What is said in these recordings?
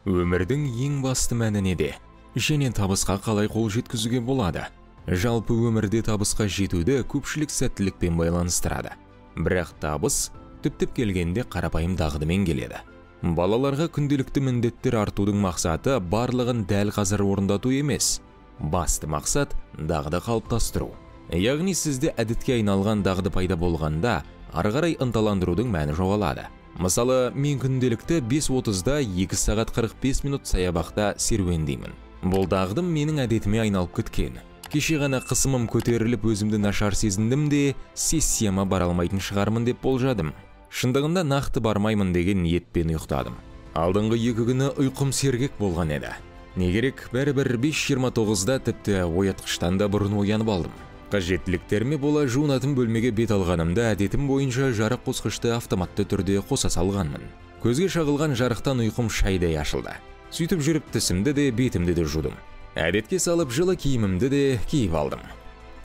Өмірдің ең басты мәні неде? Және табысқа қалай қол жеткізуге болады? Жалпы өмірде табысқа жетуді көпшілік сәттілікпен байланыстырады. Бірақ табыс түптеп келгенде қарапайым дағдымен келеді. Балаларға күнделікті міндеттер артудың мақсаты барлығын дәл қазір орындату емес. Басты мақсат дағды қалыптастыру. Яғни сізде әдетке айналған дағды пайда болғанда, ары қарай ынталандырудың мәні жоғалады. Мысалы, мен күнделікті 5:30-да 2 сағат 45 минут саябақта серуендеймін. Бұл дағдым менің әдетіме айналып кеткен. Кеше ғана қысымым көтеріліп өзімді нашар сезіндім де, сессияма бара алмайтын шығармын деп болжадым. Шындығында нақты бармаймын деген ниетпен ұйықтадым. Алдыңғы 2 күні ұйқым сергек болған еді. Не керек, бәрібір 5:29-да тіпті оятқыштан да бұрын оянып алдым. Қажеттіліктеріме бола жуынатын бөлмеге бет алғанымда әдетім бойынша жарық қосқышты автоматты түрде қоса салғанмын. Көзге шағылған жарықтан ұйқым шайдай ашылды. Сөйтіп жүріп тісімді де бетімді де жудым. Әдетке салып жылы киімімді де киіп алдым.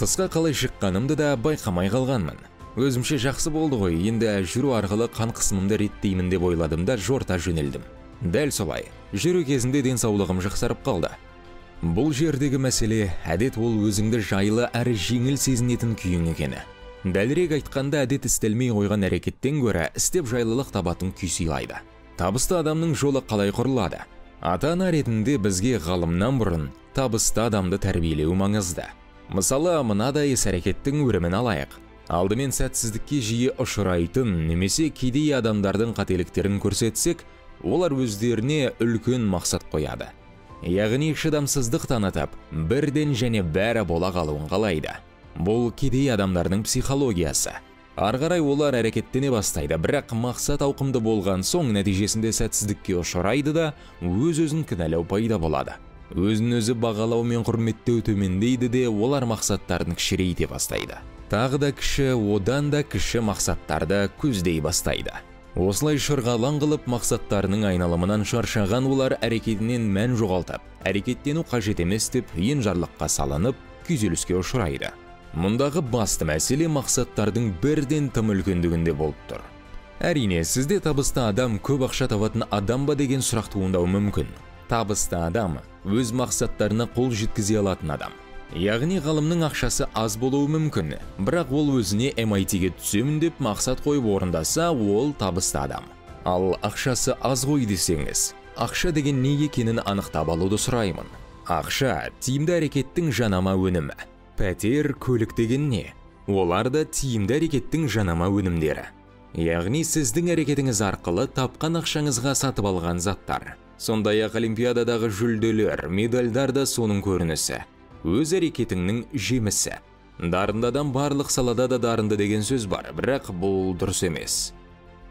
Тысқа қалай шыққанымды да байқамай қалғанмын. Өзімше жақсы болды ғой, енді жүру арқылы қан қысымымды реттеймін деп ойладым да жорта жөнелдім. Дәл солай, жүру кезінде денсаулығым жақсарып қалды. Бұл жердегі мәселе, әдет ол өзіңді жайлы әрі жеңіл сезінетін күйің екені. Дәлірек айтқанда, әдет істелмей қойған әрекеттен гөрі істеп жайлылық табатын күй сыйлайды. Табысты адамның жолы қалай құрылады? Ата-ана ретінде бізге ғалымнан бұрын табысты адамды тәрбиелеу маңызды. Мысалы, мынадай іс-әрекеттің өрімін алайық. Алдымен сәтсіздікке жиі ұшырайтын немесе кедей адамдардың қателіктерін көрсетсек, олар өздеріне үлкен мақсат қояды. Яғни шыдамсыздық танытып, бірден және бәрі бола қалуын қалайды. Бұл кедей адамдардың психологиясы. Ары қарай олар әрекеттене бастайды, бірақ мақсат ауқымды болған соң нәтижесінде сәтсіздікке ұшырайды да өз-өзін кінәлау пайда болады. Өзін өзі бағалау мен құрметтеу төмендейді де, олар мақсаттарын кішірейте бастайды. Тағы да кіші, одан да кіші мақсаттарды көздей бастайды. Осылай шырғалаң қылып мақсаттарының айналымынан шаршаған олар әрекетінен мән жоғалтып, әрекеттену қажет емес деп енжарлыққа салынып, күйзеліске ұшырайды. Мұндағы басты мәселе мақсаттардың бірден тым үлкендігінде болып тұр. Әрине, сізде табысты адам көп ақша табатын адам ба деген сұрақ туындауы мүмкін. Табысты адам өз мақсаттарына қол жеткізе алатын адам. Яғни ғалымның ақшасы аз болуы мүмкін, бірақ ол өзіне MIT-ге түсемін деп мақсат қойып орындаса, ол табысты адам. Ал ақшасы аз ғой десеңіз, ақша деген не екенін анықтап алуды сұраймын. Ақша тиімді әрекеттің жанама өнімі. Пәтер, көлік деген не? Олар да тиімді әрекеттің жанама өнімдері. Яғни сіздің әрекетіңіз арқылы тапқан ақшаңызға сатып алған заттар. Сондай-ақ олимпиададағы жүлделер, медальдар да соның көрінісі. Өз әрекетіңнің жемісі. Дарынды адам барлық салада да дарынды деген сөз бар, бірақ бұл дұрыс емес.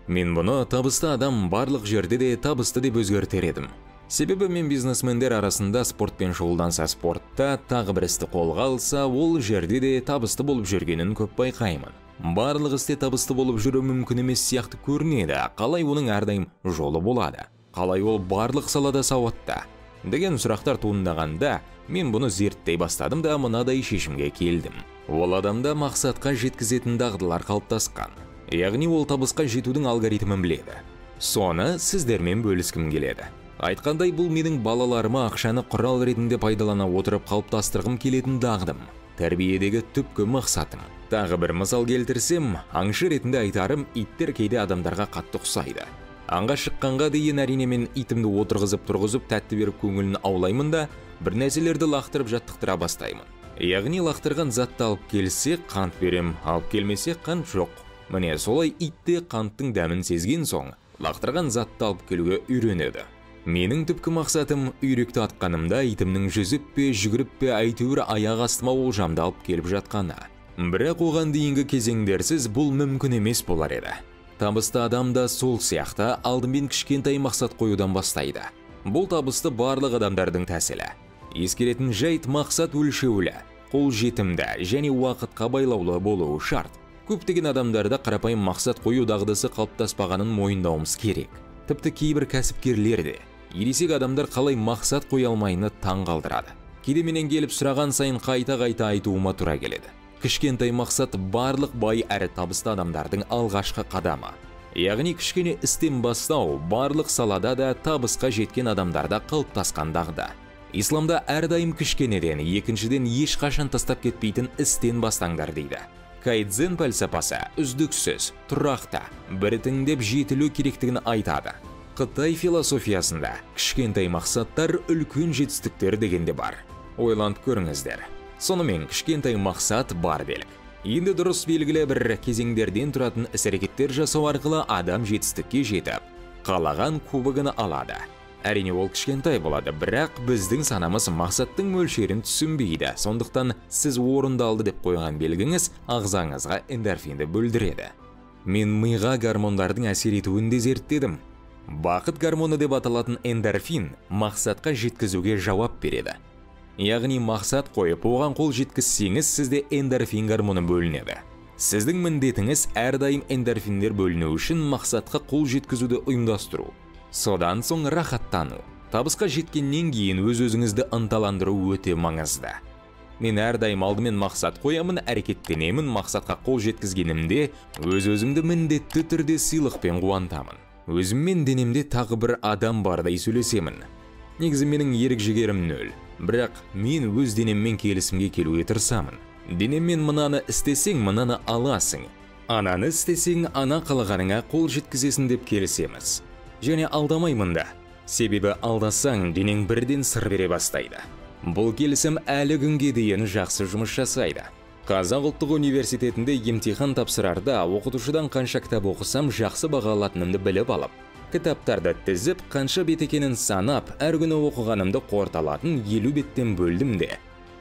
Мен бұны табысты адам барлық жерде де табысты деп өзгертер едім. Себебі мен бизнесмендер арасында спортпен шұғылданса спортта, тағы бір істі қолға алса, ол жерде де табысты болып жүргенін көп байқаймын. Барлық істе табысты болып жүру мүмкін емес сияқты көрінеді, қалай оның әрдайым жолы болады? Қалай ол барлық салада сауатты? Деген сұрақтар туындағанда, мен бұны зерттей бастадым да мынадай шешімге келдім. Ол адамда мақсатқа жеткізетін дағдылар қалыптасқан. Яғни ол табысқа жетудің алгоритмін біледі. Соны сіздермен бөліскім келеді. Айтқандай, бұл менің балаларыма ақшаны құрал ретінде пайдалана отырып қалыптастырғым келетін дағдым. Тәрбиедегі түпкі мақсатым. Тағы бір мысал келтірсем, аңшы ретінде айтарым, иттер кейде адамдарға қатты ұқсайды. Аңға шыққанға дейін әрине мен итімді отырғызып тұрғызып тәтті беріп көңілін аулаймын да, бір нәрселерді лақтырып жаттықтыра бастаймын. Яғни лақтырған затты алып келсе қант берем, алып келмесе қант жоқ. Міне солай ит те қанттың дәмін сезген соң, лақтырған затты алып келуге үйренеді. Менің түпкі мақсатым үйректі атқанымда итімнің жүзіп пе, жүгіріп пе, әйтеуір аяқ астыма олжамды алып келіп жатқаны. Бірақ оған дейінгі кезеңдерсіз бұл мүмкін емес болар еді. Табысты адам да сол сияқты алдымен кішкентай мақсат қоюдан бастайды. Бұл табысты барлық адамдардың тәсілі. Ескеретін жайт мақсат өлшеулі, қол жетімді және уақытқа байлаулы болуы шарт. Көптеген адамдарда қарапайым мақсат қою дағдысы қалыптаспағанын мойындауымыз керек. Тіпті кейбір кәсіпкерлер де ересек адамдар қалай мақсат қоя алмайыны таң қалдырады. Кейде менен келіп сұраған сайын қайта-қайта айтуыма тура келеді. Кішкентай мақсат барлық бай әрі табысты адамдардың алғашқы қадамы. Яғни кішкене істен бастау барлық салада да табысқа жеткен адамдарда қалыптасқан дағды. Исламда әрдайым кішкенеден, екіншіден ешқашан тастап кетпейтін істен бастаңдар дейді. Кайдзен пәлсапасы үздіксіз, тұрақты, біртіндеп жетілу керектігін айтады. Қытай философиясында кішкентай мақсаттар үлкен жетістіктер деген де бар. Ойланып көріңіздер. Сонымен кішкентай мақсат бар делік. Енді дұрыс белгілі бір кезеңдерден тұратын іс-әрекеттер жасау арқылы адам жетістікке жетіп, қалаған кубогын алады. Әрине ол кішкентай болады, бірақ біздің санамыз мақсаттың мөлшерін түсінбейді. Сондықтан сіз орындалды деп қойған белгіңіз ағзаңызға эндорфинді бөлдіреді. Мен миға гормондардың әсер етуін де зерттедім. Бақыт гормоны деп аталатын эндорфин мақсатқа жеткізуге жауап береді. Яғни мақсат қойып, оған қол жеткізсеңіз, сізде эндорфин гормоны бөлінеді. Сіздің міндетіңіз әрдайым эндорфиндер бөліну үшін мақсатқа қол жеткізуді ұйымдастыру. Содан соң рахаттану. Табысқа жеткеннен кейін өз-өзіңізді ынталандыру өте маңызды. Мен әрдайым алдымен мақсат қоямын, әрекеттенемін, мақсатқа қол жеткізгенімде өз-өзімді міндетті түрде сыйлықпен қуантамын. Өзіммен денемде тағы бір адам бардай сөйлесемін. Негізі менің ерік-жігерім нөл. Бірақ мен өз денеммен келісімге келуге тырысамын. Денеммен мынаны істесең, мынаны аласың. Ананы істесең, ана қалағаныңа қол жеткізесің деп келісеміз. Және алдамаймын да. Себебі алдасаң, денең бірден сыр бере бастайды. Бұл келісім әлі күнге дейін жақсы жұмыс жасайды. Қазақ ұлттық университетінде емтихан тапсырарда оқытушыдан қанша кітап оқысам жақсы баға алатынымды біліп алып, кітаптарды тізіп, қанша бет екенін санап, әр күні оқығанымды қорыталатын 50 беттен бөлдім де,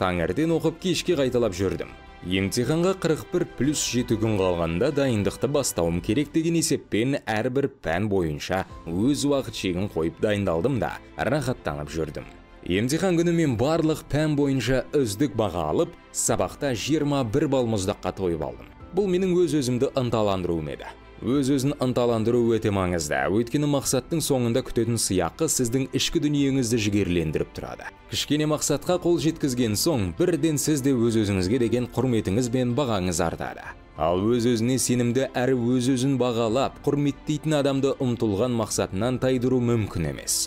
таңертең оқып кешке қайталап жүрдім. Емтиханға 41 плюс 7 күн қалғанда дайындықты бастауым керек деген есеппен әрбір пән бойынша өз уақыт шегін қойып дайындалдым да, рахаттанып жүрдім. Емтихан күні мен барлық пән бойынша үздік баға алып, сабақта 21 балл мұздаққа тойып алдым. Бұл менің өз-өзімді ынталандыруым еді. Өз-өзін ынталандыру өте маңызды. Өйткені мақсаттың соңында күтетін сыйақы сіздің ішкі дүниеңізді жігерлендіріп тұрады. Кішкене мақсатқа қол жеткізген соң, бірден сіз де өз-өзіңізге деген құрметіңіз бен бағаңыз артады. Ал өз-өзіне сенімді әрі өз-өзін бағалап, құрметтейтін адамды ұмтылған мақсатынан тайдыру мүмкін емес.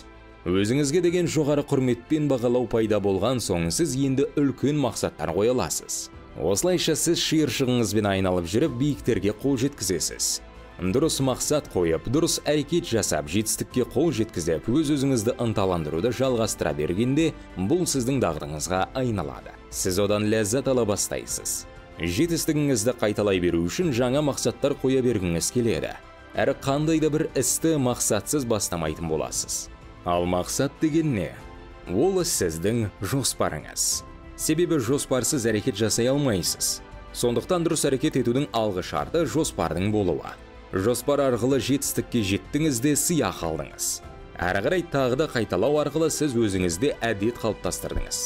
Өзіңізге деген жоғары құрметпен бағалау пайда болған соң, сіз енді үлкен мақсаттар қоя аласыз. Осылайша сіз шиыршығыңызбен айналып жүріп, биіктерге қол жеткізесіз. Дұрыс мақсат қойып, дұрыс әрекет жасап, жетістікке қол жеткізіп, өз-өзіңізді ынталандыруды жалғастыра бергенде, бұл сіздің дағдыңызға айналады. Сіз одан ләззат ала бастайсыз. Жетістігіңізді қайталай беру үшін жаңа мақсаттар қоя бергіңіз келеді. Әрі қандай да бір істі мақсатсыз бастамайтын боласыз. Ал мақсат деген не? Ол сіздің жоспарыңыз. Себебі жоспарсыз әрекет жасай алмайсыз. Сондықтан дұрыс әрекет етудің алғы шарты жоспардың болуы. Жоспар арқылы жетістікке жеттіңіз де сыйақы алдыңыз. Әрі қарай тағы да қайталау арқылы сіз өзіңізде әдет қалыптастырдыңыз.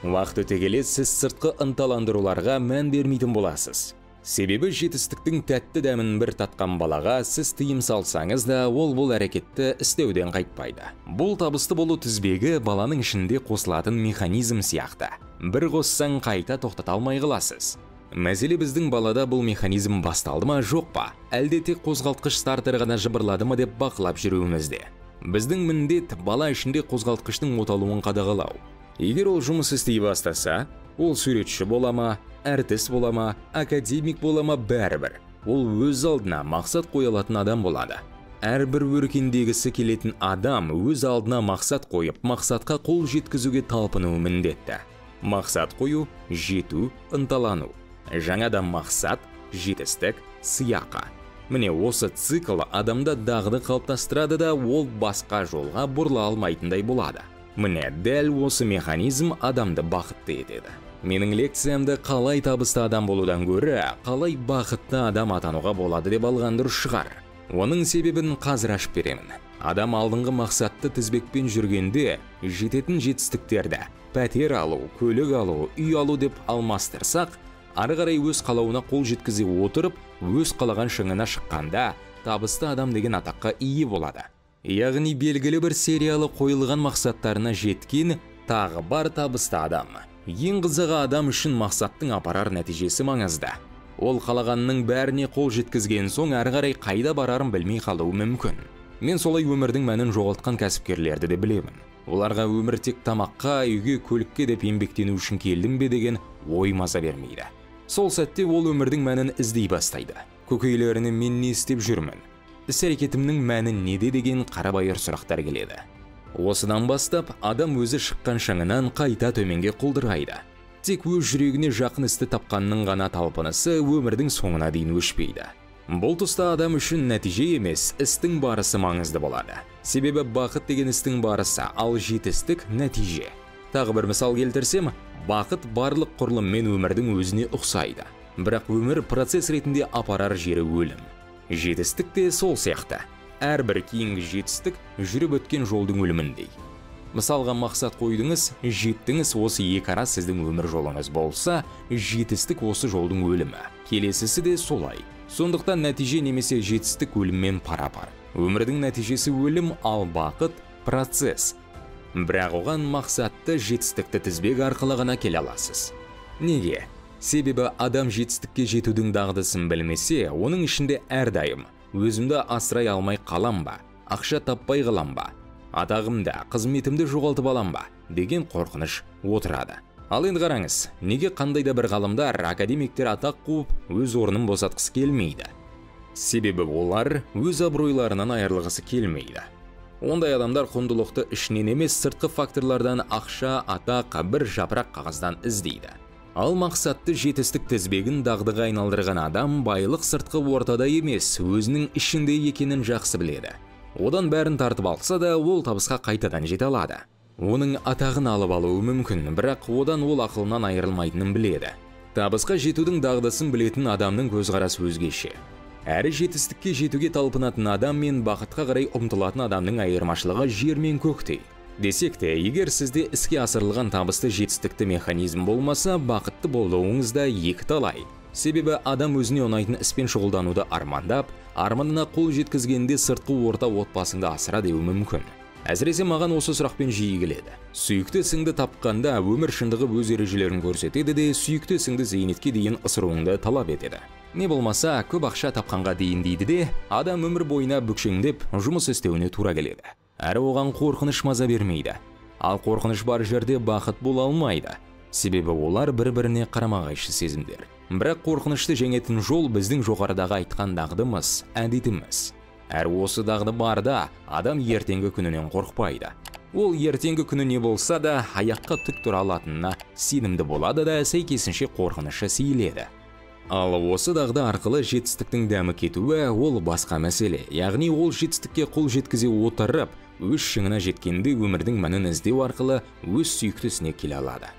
Уақыт өте келе сіз сыртқы ынталандыруларға мән бермейтін боласыз. Себебі жетістіктің тәтті дәмін бір татқан балаға сіз тыйым салсаңыз да, ол бұл әрекетті істеуден қайтпайды. Бұл табысты болу тізбегі баланың ішінде қосылатын механизм сияқты. Бір қоссаң қайта тоқтата алмай қаласыз. Мәселе біздің балада бұл механизм басталды ма, жоқ па? Әлде тек қозғалтқыш стартер ғана жыбырлады ма деп бақылап жүруімізде. Біздің міндет бала ішінде қозғалтқыштың оталуын қадағалау. Егер ол жұмыс істей бастаса, ол суретші бола ма, әртіс бола ма, академик бола ма, бәрібір. Ол өз алдына мақсат қоя алатын адам болады. Әрбір өркендегісі келетін адам өз алдына мақсат қойып, мақсатқа қол жеткізуге талпынуы міндетті. Мақсат қою, жету, ынталану. Жаңадан мақсат, жетістік, сыйақы. Міне осы цикл адамда дағды қалыптастырады да, ол басқа жолға бұрыла алмайтындай болады. Міне дәл осы механизм адамды бақытты етеді. Менің лекциямды қалай табысты адам болудан гөрі, қалай бақытты адам атануға болады деп алған дұрыс шығар. Оның себебін қазір ашып беремін. Адам алдыңғы мақсатты тізбекпен жүргенде жететін жетістіктерді пәтер алу, көлік алу, үй алу деп алмастырсақ, ары қарай өз қалауына қол жеткізе отырып, өз қалаған шыңына шыққанда табысты адам деген атаққа ие болады. Яғни белгілі бір сериялы қойылған мақсаттарына жеткен тағы бар табысты адам. Ең қызығы адам үшін мақсаттың апарар нәтижесі маңызды. Ол қалағанның бәріне қол жеткізген соң әрі қарай қайда барарын білмей қалуы мүмкін. Мен солай өмірдің мәнін жоғалтқан кәсіпкерлерді де білемін. Оларға өмір тек тамаққа, үйге, көлікке деп еңбектену үшін келдім бе деген ой маза бермейді. Сол сәтте ол өмірдің мәнін іздей бастайды. Көкейлеріне мен не істеп жүрмін? Іс-әрекетімнің мәні неде деген қарабайыр сұрақтар келеді. Осыдан бастап адам өзі шыққан шыңынан қайта төменге құлдырайды. Тек өз жүрегіне жақын істі тапқанның ғана талпынысы өмірдің соңына дейін өшпейді. Бұл тұста адам үшін нәтиже емес, істің барысы маңызды болады. Себебі бақыт деген істің барысы, ал жетістік нәтиже. Тағы бір мысал келтірсем, бақыт барлық құрылыммен өмірдің өзіне ұқсайды. Бірақ өмір процесс ретінде апарар жері өлім. Жетістік те сол сияқты. Әрбір кейінгі жетістік жүріп өткен жолдың өліміндей. Мысалға мақсат қойдыңыз, жеттіңіз, осы екі ара сіздің өмір жолыңыз болса, жетістік осы жолдың өлімі. Келесісі де солай. Сондықтан нәтиже немесе жетістік өліммен пара-пар. Өмірдің нәтижесі өлім, ал бақыт процесс. Бірақ оған мақсатты жетістікті тізбек арқылы ғана келе аласыз. Неге? Себебі адам жетістікке жетудің дағдысын білмесе, оның ішінде әрдайым өзімді асырай алмай қалам ба, ақша таппай қалам ба, атағымды, қызметімді жоғалтып алам ба деген қорқыныш отырады. Ал енді қараңыз, неге қандай да бір ғалымдар, академиктер атақ қуып, өз орнын босатқысы келмейді? Себебі олар өз абыройларынан айырылғысы келмейді. Ондай адамдар құндылықты ішінен емес, сыртқы факторлардан, ақша, атақ, бір жапырақ қағаздан іздейді. Ал мақсатты жетістік тізбегін дағдыға айналдырған адам байлық сыртқы ортада емес, өзінің ішінде екенін жақсы біледі. Одан бәрін тартып алса да, ол табысқа қайтадан жете алады. Оның атағын алып алуы мүмкін, бірақ одан ол ақылынан айырылмайтынын біледі. Табысқа жетудің дағдысын білетін адамның көзқарасы өзгеше. Әрі жетістікке жетуге талпынатын адам мен бақытқа қарай ұмтылатын адамның айырмашылығы жер мен көктей. Десек те, егер сізде іске асырылған табысты жетістікті механизм болмаса, бақытты болуыңыз да екі талай. Себебі адам өзіне ұнайтын іспен шұғылдануды армандап, арманына қол жеткізгенде сыртқы орта отбасыңды асыра деуі мүмкін. Әсіресе маған осы сұрақпен жиі келеді. Сүйікті ісіңді тапқанда өмір шындығы өз ережелерін көрсетеді де, сүйікті ісіңді зейнетке дейін ысыруыңды талап етеді. Не болмаса, көп ақша тапқанға дейін дейді де, адам өмір бойына бүкшеңдеп жұмыс істеуіне тура келеді. Әрі оған қорқыныш маза бермейді. Ал қорқыныш бар жерде бақыт бола алмайды. Себебі олар бір-біріне қарама-қайшы сезімдер. Бірақ қорқынышты жеңетін жол біздің жоғарыдағы айтқан дағдымыз, әдетіміз. Әрі осы дағды барда адам ертеңгі күнінен қорықпайды. Ол ертеңгі күні не болса да аяққа тік тұра алатынына сенімді болады да, сәйкесінше қорқынышы сейіледі. Ал осы дағды арқылы жетістіктің дәмі кетуі ол басқа мәселе. Яғни ол жетістікке қол жеткізе отырып, өз шыңына жеткенде өмірдің мәнін іздеу арқылы өз сүйікті ісіне келе алады.